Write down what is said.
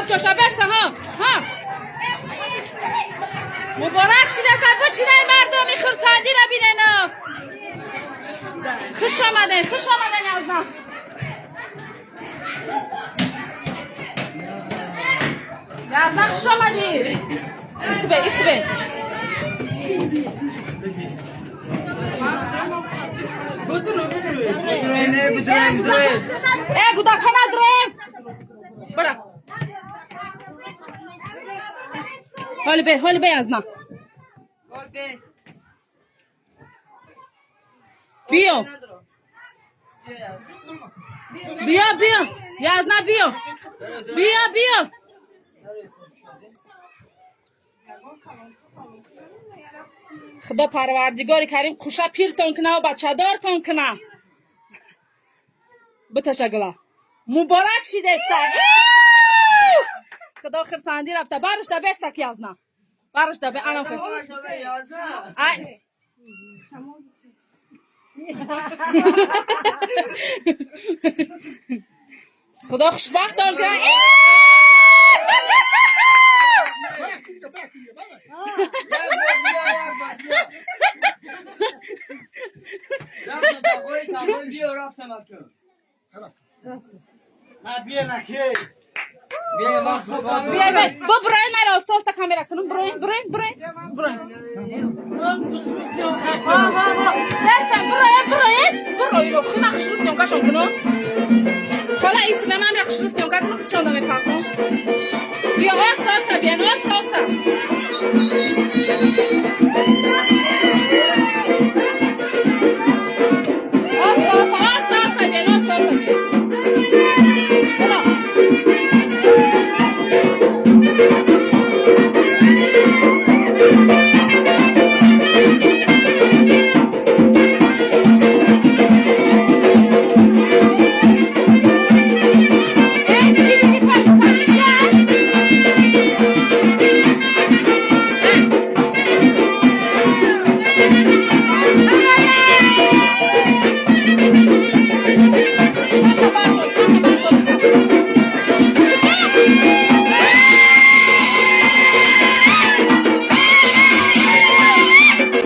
Бачоша беста, ҳа ҳа, муборак шидаста. Бучинай, мардуми хурсандиро бинена. Хуш омаден, хуш омаден. Язна, Язна, хуш омадӣ. Исбе, исбе. Э, гудакана дроем. Бара. Ҳоли бе, ҳоли бе, Язна. Биё. Биё, биё. Язна, биё. Биё, биё. Худо Парвардигори Карим хуша пиртон куна ва бачадортон куна. Биташа гула. Муборак шидеста. Худо хирсандӣ рафта. Барш да бестак, Язна. Барш да бе анам кун. Ай. Худо хушбахтон куна. Биёй, бо бироин, майра оста оста камера кунум. Бироин, бироин, бироин, бироин. Ҳа ҳа ҳа, бестан, бироин, бироин, бироин. Охи, ман хушрӯ съёмкашон кунум. Хола, исме ман хушрӯ съёмка кунум, хучонда мепартом. Биё, оста оста биён, оста оста.